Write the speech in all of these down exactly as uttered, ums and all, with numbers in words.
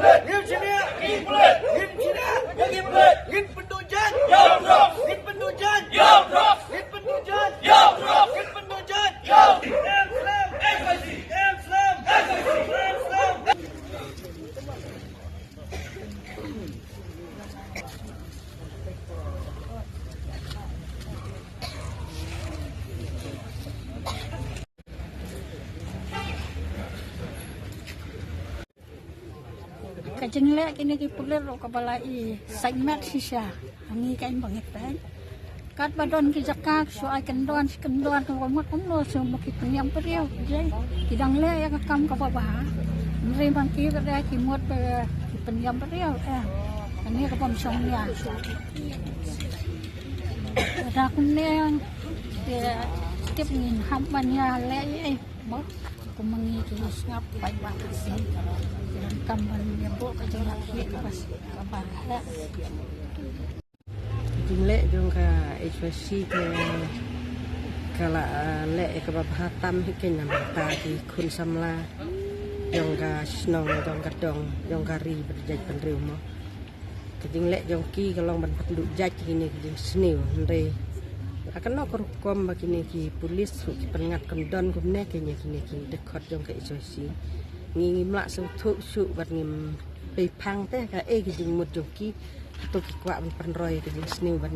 Ngim shaniah. Ngim shaniah. Ngim pynduh jait. Ngim pynduh jait. Ngim pynduh jait. Ngim pynduh jait. Ngim pynduh jait. Ngim pynduh jait. Ka jingleh kine ki pulit ruh kaba la i sait met shisha. Hangne ka im ba ngi peit. Katba don ki jaka ki shu ai kyndon shi kyndon, ka mut kumno shu ma ki pynïap briew. Jai ki dang leh ïa ka kam kaba bha. Hynrei ma ki ba dei ki mut ba ki pynïap briew. Eh, kane ka bym shong ïa. Lada kumne te tip ngin hap ban ïaleh ïa. Mo, kum ma ngi ki sngap paidbah Khasi. Ki donkam ban ïa buh ka jingïakhih kaba, kaba heh. Ka jingleh jong ka H Y C te ka la, ah, leh ïa kaba bha tam hi keiñ namar ta ki khun samla jong ka shnong, jong ka dong, jong ka ri bad jaitbynriew mo. Ka jingleh jong ki ka long ban pynduh jait ïa kine ki jingsniew, hynrei ha kano ka rukom ba kine ki pulit ruh ki pynngat kyndon kumne keiñ ïa kine ki dkhot jong ka H Y C. Ngi ngim lah sngewthuh shuh bad ngim peiphang te kaei ka jingmut jong ki. Hato ki kwah ban pynroi ka jingsniew ban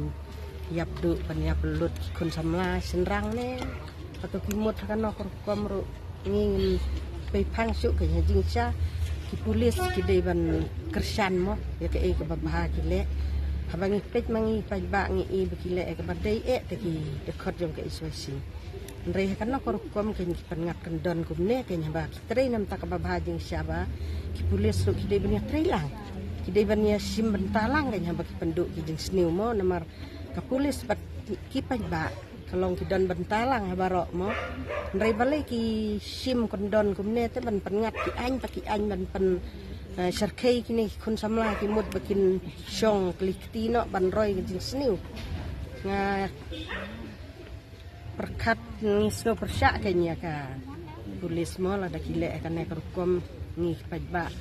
ïap duh, ban ïap lut ki khun samla shynrang ne? Hato ki mut ha kano ka rukom ruh? Ngi ngim peiphang shuh keiñ ha jingshisha. Ki pulit ki dei ban kyrshan mo ïa kaei kaba bha ki leh. Haba ngi peit ma ngi paidbah ngi i ba ki leh ïa kaba dei eh te ki dkhot jong ka H Y C. Hynrei ha kano ka rukom keiñ ki pynngat kyndon kumne keiñ haba ki trei namar kaba bha jingshisha ba ki pulit ruh ki dei ban ïatrei lang. Ki dei ban ïashim bynta lang keiñ haba ki pynduh ki jingsniew mo namar ka pulit bad ki paidbah ka long ki don bynta lang ha baroh mo. Hynrei balei ki shim kyndon kumne te ban pynngat ki aiñ pa ki aiñ ban pyn, eh, shyrkhei kine ki khun samla ki mut ba kin shong kli kti noh ban roi ka jingsniew. Nga pyrkhat ngi sngew pyrshah keiñ ïa ka pulit mo lada ki leh kane ka rukom ngi paidbah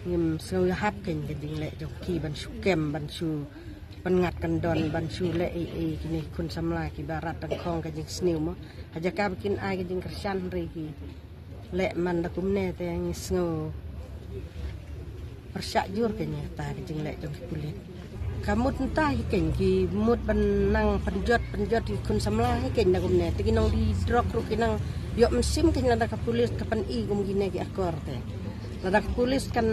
ngim sngew ïahap keiñ ka jingleh jong ki ban shu kem ban shu pynngat kyndon ban shu leh ei ei kine khun samla kiba rat dang khong ka jingsniew mo. Ha jaka ba kin ai ka jingkyrshan hynrei ki leh man da kumne te ngi sngew pyrshah jur keiñ ïa kata ka jingleh jong ki pulit. Ka mut mynta hi keiñ ki mut ban nang pynjot pynjot ki khun samla hi keiñ da kumne te ki nongdie drok ruh ki nang ïoh mynsiem keiñ lada ka pulit ka pyni kum kine ki akor te. Lada ka pulit kan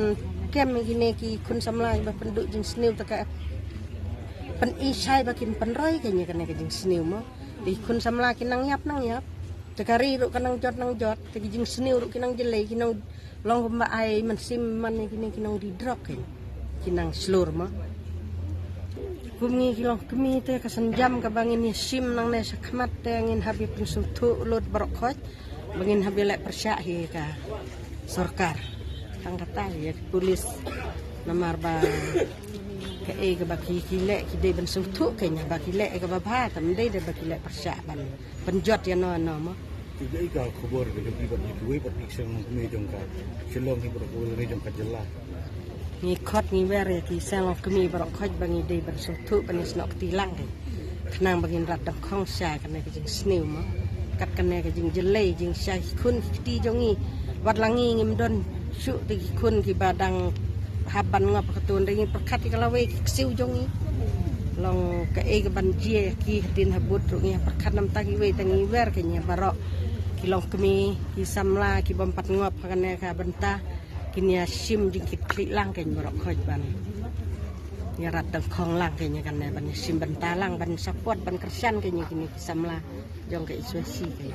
kem ïa kine ki khun samla ba pynduh jingsniew te ka pyni shai ba kin pynroi keiñ ïa kane ka jingsniew mo. Te ki khun samla ki nang ïap nang ïap. Te ka ri ruh ka nang jot nang jot. Te ki jingsniew ruh ki nang jlei ki nang long kumba ai mynsiem man ïa kine ki nongdie drok keiñ. Ki nang shlur mo. Kum ngi ki longkmie te ka sienjam kaba ngin ïashim nangne shakhmat te ngin hap ïa pynsngewthuh lut baroh khoit. Ba ngin hap ïaleh pyrshah hi ka sorkar. Tang kata ïa ki pulit namar ba kaei kaba ki, ki leh ki dei ban sngewthuh keiñ ba ki leh kaba bha tam dei dei ba ki leh pyrshah ban pynjot ïano ïano mo. Ki dei ka khubor ka jong ki bad ki wei bad ki seng longkmie jong ka Shillong ki bad ki wei jong ka jylla. Ngi khot ngi wer ïa ki seng longkmie baroh khoit ba ngi dei ban sngewthuh ban ïasnoh kti lang keiñ. Khnang ba ngin rat dang khong shai kane ka jingsniew mo. Kat kane ka jingjlei jingshai ki khun ki kti jong ngi. Wat la ngi ngim don shuh te ki khun kiba dang hap ban ngop ha katto hynrei ngi pyrkhat ïa ka lawei ki ksiew jong ngi. Long kaei kaban jia ïa ki hadien habud ruh ngi pyrkhat namar ta kiwei te ngi wer keiñ ïa baroh ki longkmie ki samla ki bym pat ngop ha kane ka bynta. Kin ïashim jingkitkhlieh lang keiñ baroh khoit ban ïarat dang khong lang keiñ ïa kane ban ïashim bynta lang ban support ban kyrshan keiñ ïa kine ki samla jong ka H Y C keiñ.